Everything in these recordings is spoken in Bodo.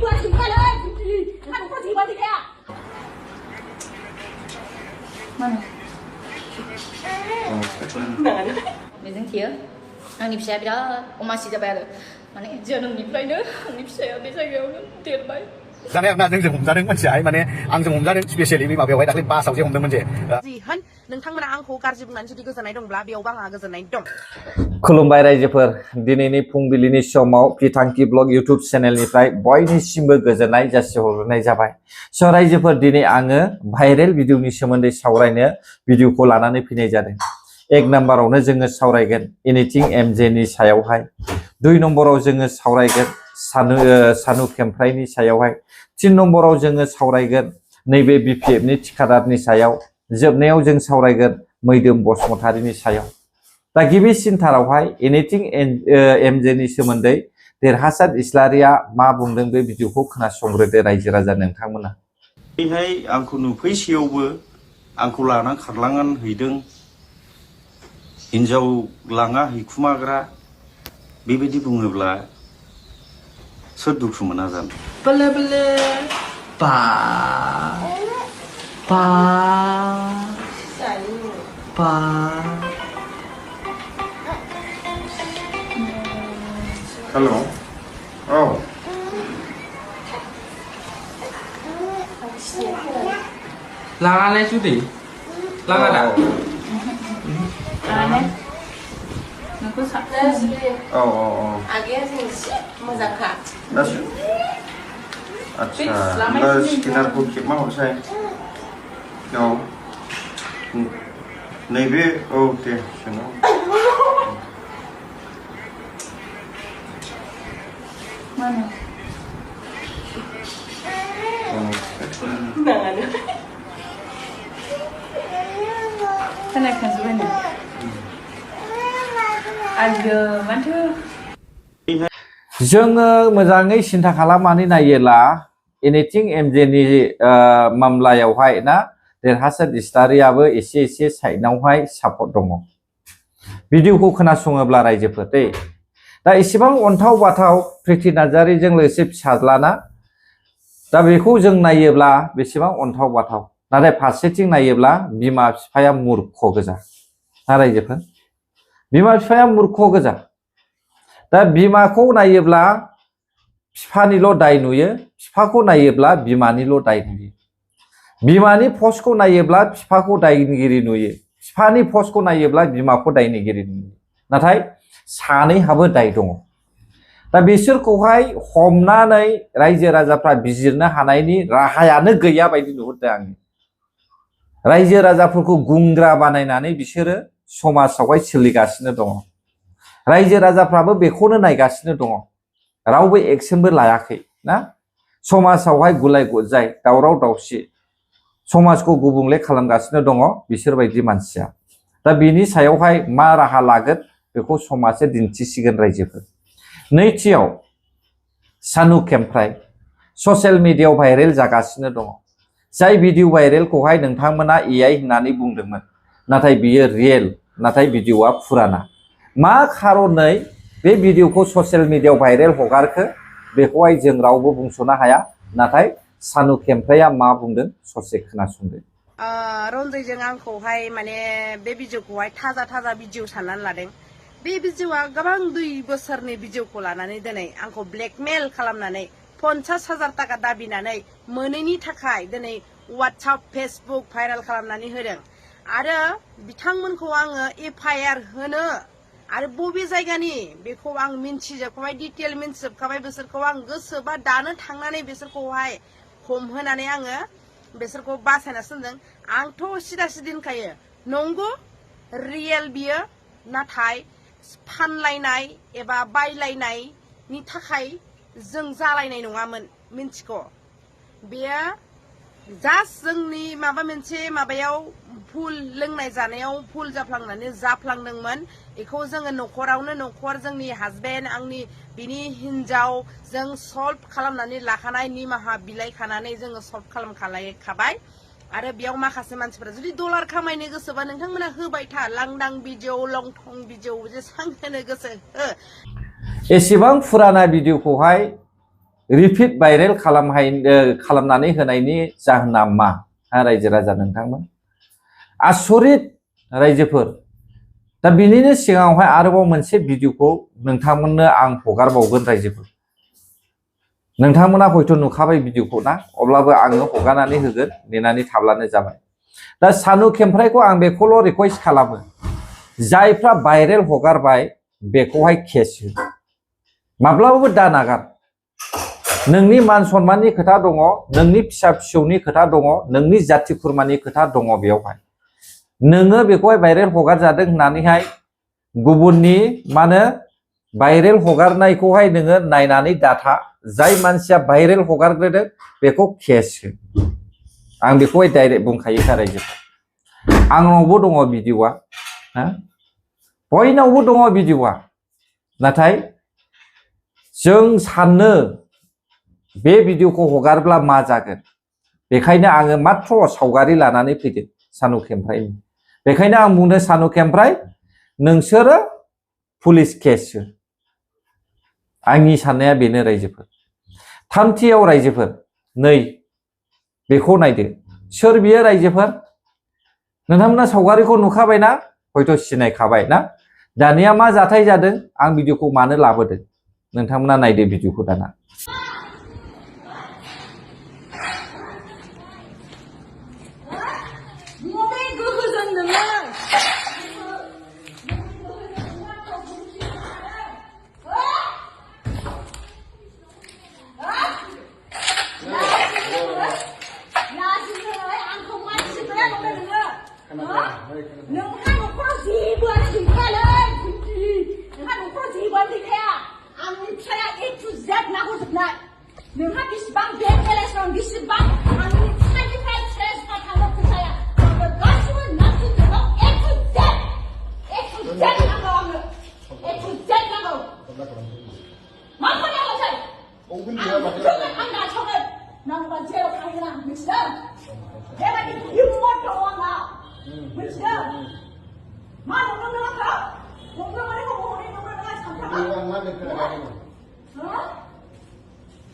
Misalnya dia, angin saya bila masih dapat ada, mana jangan niplai nih, angin saya bisa gak Dwnbai. जानाया ना जों हमजादों मानसिया माने आं जों हमजादों स्पेसियली माबायावहाय दाख्लै बासावसो हमदोंमोन जे होन नोंथांमोना आंखौ गाज्रि बुंनानै जुदि गोजोननाय दंब्ला बेयावबो आंहा गोजोननाय दं खुलुमबाय रायजोफोर दिनैनि फुंबिलिनि समाव बिथांखि ब्लग इउट्युब चेनेलनिफ्राय बयनिसिमबो गोजोननाय जासिहरनाय जाबाय स' रायजोफोर दिनै आङो भाइरेल भिडिअनि सोमोन्दै सावरायनो भिडिअखौ लानानै फैनाय जादों एक नाम्बारावनो जोङो सावरायगोन एनिथिं एमजे नि सायावहाय दुइ नम्बराव जोङो सावरायगोन सानु खेमफ्राइनि सायावहाय तीन नम्बराव जोङो सावरायगोन नैबे बिपिएफ नि थिखादारनि सायाव जोबनायाव जों सावरायगोन मैदोम बसुमतारिनि सायाव दा गिबिसिनथारावहाय एनिथिं एमजे नि सोमोन्दै देरहासार इस्लारिया मा बुंदों बे भिडिअखौ खोनासंग्रोदो रायजो राजा नोंथांमोना बेहाय आंखौ नुफैसेयावबो आंखौ लाना खारलांनानै हैदों हिनजाव लाङा हैखुमाग्रा बेबायदि बुङोब्ला सोर दुखु मोना जानो बोले बोले बा बा बा हेल' औ लाङालाय जुदि लाङा दा Nunggu sampai. औ आगैया जों एसे मोजांखा आच्छा होमबा स्केनारखौ खेबना हरसाय औ नैबे औ दे सोङो Mana? Kenapa sebenarnya? Aduh, mantu. जोङो मोजाङै सिन्था खालामनानै नायोब्ला एनिथिं एमजे नि मामलायावहाय ना देरहासार इस्लारियाबो एसे साइडनावहाय सापर्ट दङ भिडिअखौ खोनासङोब्ला रायजोफोर दै दा एसेबां अन्थाव बाथाव प्रिति नार्जारीजों लोगोसे फिसाज्लाना दा बेखौ जों नायोब्ला बेसेबां अन्थाव बाथाव नाथाय फारसेथिं नायोब्ला बिमा बिफाया मूर्ख गोजा ना रायजोफोर बिमा बिफाया मूर्ख गोजा दा बिमाखौ नायोब्ला बिफानिल' दाय नुयो बिफाखौ नायोब्ला बिमानिल' दाय नुयो बिमानि पस्टखौ नायोब्ला बिफाखौ दायनिगिरि नुयो बिफानि पस्टखौ नायोब्ला बिमाखौ दायनिगिरि नुयो नाथाय सानैहाबो दाय दङ दा बिसोरखौहाय हमनानै रायजो राजाफ्रा बिजिरनो हानायनि राहायानो गैया बायदि नुहुरदों आं रायजो राजाफोरखौ गुंग्रा बानायनानै बिसोरो समाजावहाय सोलिगासिनो दङ रायजो राजाफ्राबो बेखौनो नायगासिनो दङ रावबो एक्सनबो लायाखै ना समाजावहाय गुलाय गुजाय दावराव दावसि समाजखौ गुबुंले खालामगासिनो दङ बिसोर बायदि मानसिया दा बिनि सायावहाय मा राहा लागोन बेखौ समाजआ दिन्थिसिगोन रायजोफोर नैथियाव सानु खेमफ्राइ ससियेल मिडियायाव भाइरेल जागासिनो दङ जाय भिडिअ भाइरेलखौहाय नोंथांमोना एआई होननानै बुंदोंमोन नाथाय बियो रियेल नाथाय भिडिअआ फुराना मा खारनै बे भिडिअखौ ससियेल मिडियायाव भाइरेल हगारखो बेखौहाय जों रावबो बुंस'नो हाया नाथाय सानु खेमफ्राइया मा बुंदों ससे खोनासंदो रन्जयजों आंखौहाय माने बे भिडिअखौहाय थाजा भिडिअ साननानै लादों बे भिडिअआ गोबां 2 बोसोरनि भिडिअखौ लानानै दिनै आंखौ ब्लेकमेल खालामनानै 50,000 टाका दाबिनानै मोनैनि थाखाय दिनै WhatsApp Facebook भाइरेल खालामनानै होदों आरो बिथांमोनखौ आङो FIR होनो आरो बबे जायगानि बेखौ आं मिन्थिजोबखाबाय डिटेल मिन्थिजोबखाबाय बिसोरखौ आं गोसोबा दानो थांनानै बिसोरखौहाय हमहोनानै आङो बिसोरखौ बासायना दोनदों आंथ' सिदा सिदि होनखायो नंगौ रियेल बियो नाथाय फानलायनाय एबा बायलायनायनि थाखाय जों जालायनाय नङामोन मिन्थिगौ बेयो जास्ट जोंनि माबा मोनसे माबायाव भुल लोंनाय जानायाव भुल जाफ्लांदोंमोन बेखौ जोङो न'खर जोंनि हासबेन्ड आंनि बिनि हिनजाव जों सल्भ खालामनानै लाखानाय निमाहा बिलाइखानानै जोङो सल्भ खालामखाबाय आरो बेयाव माखासे मानसिफोरा जुदि डलार खामायनो गोसोबा नोंथांमोना होबाय था लांदां भिडिअ लंथं भिडिअ जेसां होनो गोसो हो एसेबां फुराना भिडिअखौहाय रिपिट भाइरेल खालामनानै होनायनि जाहोना मा रायजो राजा नोंथांमोन आसरित रायजोफोर दा बिनिनो सिगाङावहाय आरोबाव मोनसे भिडिअखौ नोंथांमोननो आं हगारबावगोन रायजोफोर नोंथांमोना हयथ' नुखाबाय भिडिअखौ ना अब्लाबो आङो हगारनानै होगोन नेनानै थाब्लानो जाबाय दा सानु खेमफ्रायखौ आं बेखौल' रिक्वेस्ट खालामो जायफ्रा भाइरेल हगारबाय बेखौहाय केस हो माब्लाबाबो दा नागार नोंनि मान सन्माननि खोथा दङ नोंनि फिसा फिसौनि खोथा दङ नोंनि जाथि खुरमानि खोथा दङ बेयावहाय नोङो बेखौहाय भाइरेल हगारजादों होननानैहाय गुबुननि मा होनो भाइरेल हगारनायखौहाय नोङो नायनानै दाथा जाय मानसिया भाइरेल हगारग्रोदों बेखौ केस हो आं बेखौहाय डाइरेक्ट बुंखायो रायजोफोर आंनावबो दङ भिडिअआ बयनावबो दङ भिडिअआ नाथाय जों साननो बे भिडिअखौ हगारब्ला मा जागोन बेखायनो आङो माथ्र सावगारि लानानै फैदों सानु खेमफ्रायनि बेखायनो आं बुंदों सानु खेमफ्राय नोंसोरो पुलिस केस हो आंनि साननाया बेनो रायजोफोर थामथियाव रायजोफोर नै बेखौ नायदो सोर बियो रायजोफोर नोंथांमोना सावगारिखौ नुखाबायना हयथ' सिनायखाबाय ना दानिया मा जाथाय जादों आं भिडिअखौ मानो लाबोदों नोंथांमोना नायदो भिडिअखौ दाना नोंहा बेसेबां बेंक बेलेन्स दं बेसेबां आंनि साइडनिफ्राय ट्रेन्सफार थांनो फैसाया आंनो गासिबो नांजोबगौ ए टु जेड नांगौ आंनो ए टु जेड नांगौ मा खालामोसै आं नासगोन नांगौबा जेराव थांगोन आं मिथिदों बेबायदि हिम्मत दङ आंहा मिथिदों मा नंगौ नङा नंगौ माने हनै नंगौ नङा सानफ्रामबो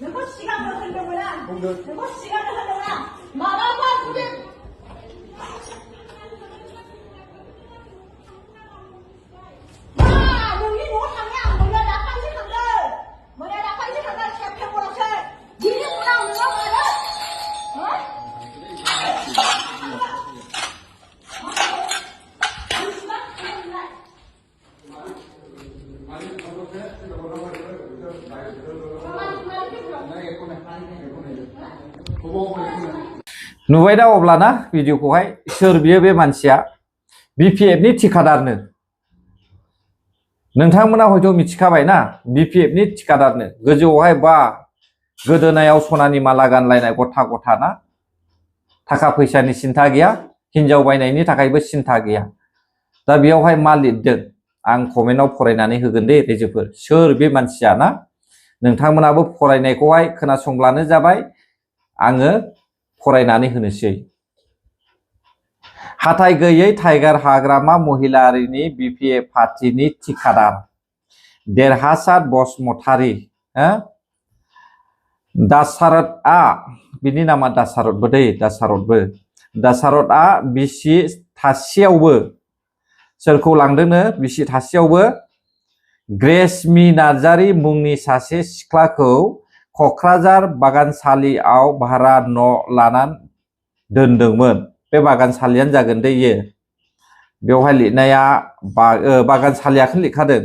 नोंखौ सिगांनो होनदोंमोन आं नोंखौ सिगांनो होनदोंमोन आं मालाबा जुदि नोंनि न'आव थांनाया आं मैया दाखालिसो थांदों सेप्तेम्बरावसो बिनि उनाव नोङो नुबाय दा अब्लाना भिडिअखौहाय सोर बियो बे मानसिया बिपिएफनि ठिकादारनो नोंथांमोना हयथ' मिथिखाबाय ना बिपिएफनि ठिकादारनो गोजौआवहाय बा गोदोनायाव सनानि माला गानलायनाय गथा गथा ना थाखा फैसानि सिन्था गैया हिनजाव बायनायनि थाखायबो सिन्था गैया दा बेयावहाय मा लिरदों आं कमेन्टआव फरायनानै होगोन दे रायजोफोर सोर बे मानसिया ना नोंथांमोनाबो फरायनायखौहाय खोनासंब्लानो जाबाय आङो फरायनानै होनोसै हाथाय गैयै टाइगार हाग्रामा महिलारिनि बिपिएफ पार्टीनि ठिकादार देरहासार बसुमतारी दासारथआ बिनि नामा दासारथबो दै दासारथआ बिसि थासेयावबो सोरखौ लांदोंनो बिसि थासेयावबो ग्रेसमि नार्जारी मुंनि सासे सिख्लाखौ क'क्राझार बागानसालियाव भारा न' लानानै दोनदोंमोन बे बागानसालियानो जागोन दे इयो बेवहाय लिरनाया बागानसालियाखौनो लिरखादों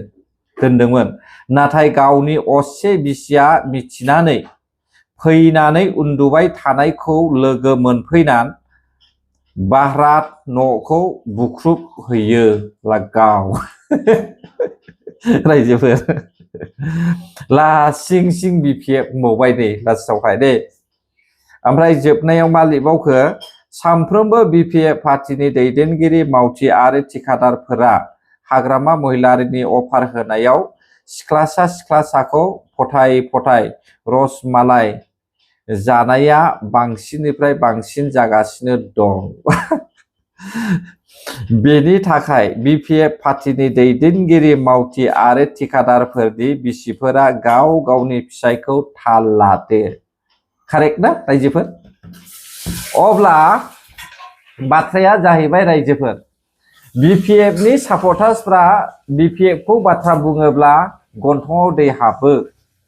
दोनदोंमोन नाथाय गावनि असे बिसिया मिथिनानै फैनानै उन्दुबाय थानायखौ लोगो मोनफैनानै भारा न'खौ बुख्रुब हैयो लागाव रायजोफोर लासिं सिं बिपिएफ मबाय दे लास्टावहाय दे ओमफ्राय जोबनायाव मा लिरबावखो सानफ्रोमबो बिपिएफ पार्टीनि दैदेनगिरि मावथि आरो ठिकादारफोरा हाग्रामा महिलारिनि अफार होनायाव सिख्लासाखौ फथाय रसमालाय जानाया बांसिननिफ्राय बांसिन जागासिनो दं बेनि थाखाय BPF पार्टीनि दैदेनगिरि मावथि आरो थिखादारफोरनि बिसिफोरा गाव गावनि फिसायखौ थाल लादो कारेक्ट ना रायजोफोर अब्ला बाथ्राया जाहैबाय रायजोफोर BPF नि सापर्टार्सफ्रा BPF खौ बाथ्रा बुङोब्ला गन्थङाव दै हाबो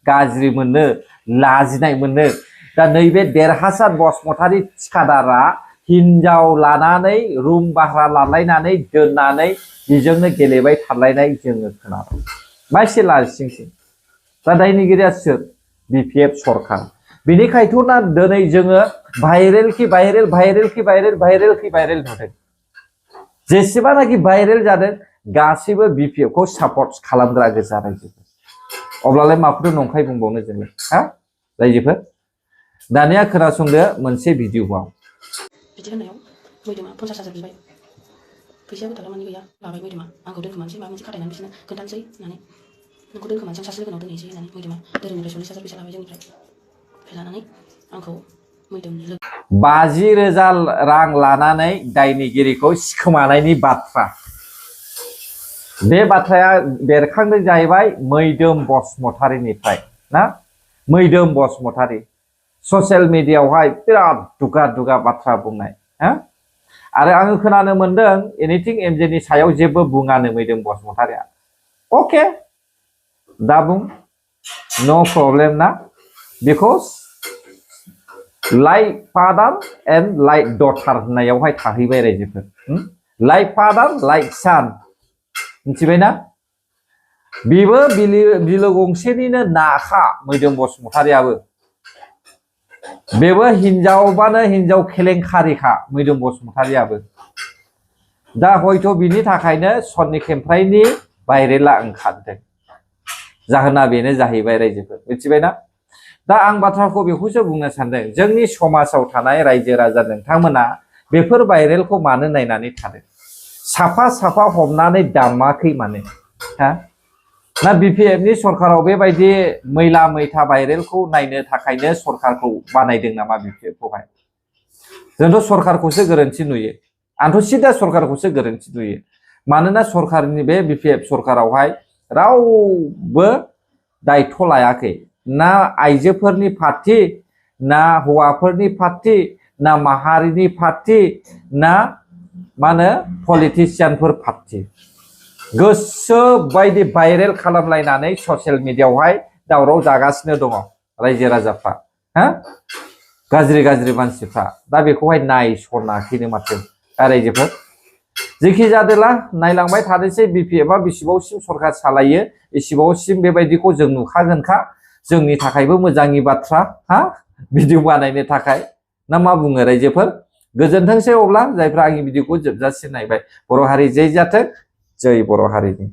गाज्रि मोनो लाजिनाय मोनो दा नैबे देरहासार बसुमतारी थिखादारा हिनजाव लानानै रुम भारा लालायनानै दोननानै बिजोंनो गेलेबाय थालायनाय जोङो खोनाबाय मासे लाजिसिंसिं दा दायनिगिरिया सोर BPF सरकार बेनिखायथ' ना दिनै जोङो भाइरेल नुदों जेसेबांनाखि भाइरेल जादों गासैबो BPF खौ सापर्ट खालामग्रा गोजा रायजोफोर अब्लालाय माखौथो नंखाय बुंबावनो जोङो हा रायजोफोर दानिया खोनासंदो मोनसे भिडिअआव बिदि होननायाव मैदोमा 50,000 बिबाय फैसायाबो थालामानि गैया लाबाय मैदोमा आंखौ दोनखोमानोसै माबा मोनसे खाथायनानै बिसोरनो खोन्थानोसै होननानै नोंखौ दोनखोमानोसै आं सासे लोगोनाव दोनहैसै होननानै मैदोमा धोरोमनिफ्राय 40,000 फैसा लाबाय जोंनिफ्राय ओमफ्राय लानानै आंखौ मैदोमनि 50,000 रां लानानै दायनिगिरिखौ सिखोमानायनि बाथ्रा बे बाथ्राया बेरखांदों जाहैबाय मैदोम बसुमतारीनिफ्राय ना मैदोम बसुमतारी ससियेल मिडियायावहाय बिराद दुगा बाथ्रा बुंनाय हा आरो आङो खोनानो मोनदों एनिथिं एमजेनि सायाव जेबो बुङानो मैदोम बसुमतारीया अके दा बुं नो प्रब्लेम ना because like father and like daughter होननायावहाय थाहैबाय रायजोफोर लाइक फादार लाइक सान मिथिबायना बेबो बिलो गंसेनिनो नाखा मैदोम बसुमतारीयाबो बेबो हिनजावबानो हिनजाव केलेंखारिखा मैदोम बसुमतारीयाबो दा हयथ' बिनि थाखायनो सननि खेमफ्रायनि भाइरेला ओंखारदों जाहोना बेनो जाहैबाय रायजोफोर मिथिबायना दा आं बाथ्राखौ बेखौसो बुंनो सानदों जोंनि समाजाव थानाय रायजो राजा नोंथांमोना बेफोर भाइरेलखौ मानो नायनानै थादों साफा हमनानै दामाखै माने हा ना BPF नि सरकाराव बेबायदि मैला मैथा भाइरेलखौ नायनो थाखायनो सरकारखौ बानायदों नामा BPF खौहाय जोंथ' सरकारखौसो गोरोन्थि नुयो आंथ' सिदा सरकारखौसो गोरोन्थि नुयो मानोना सरकारनि बे BPF सरकारावहाय रावबो दायथ' लायाखै ना आइजोफोरनि पार्टी ना हौवाफोरनि पार्टी ना माहारिनि पार्टी ना माने पलिटिशियानफोर पार्टी गोसो बायदि भाइरेल खालामलायनानै ससियेल मिडियायावहाय दावराव जागासिनो दङ रायजो राजाफ्रा हा गाज्रि मानसिफ्रा दा बेखौहाय नायसनाखैनो माथो रायजोफोर जेखि जादोला नायलांबाय थानोसै BPF आ बेसेबांसिम सरकार सालायो एसेबांसिम बेबायदिखौ जों नुखागोनखा जोंनि थाखायबो मोजांनि बाथ्रा हा भिडिअ बानायनो थाखाय ना मा बुङो रायजोफोर गोजोनथोंसै अब्ला जायफ्रा आंनि भिडिअखौ जोबजासिम नायबाय बर' हारि जै जाथों जै बर' हारिनि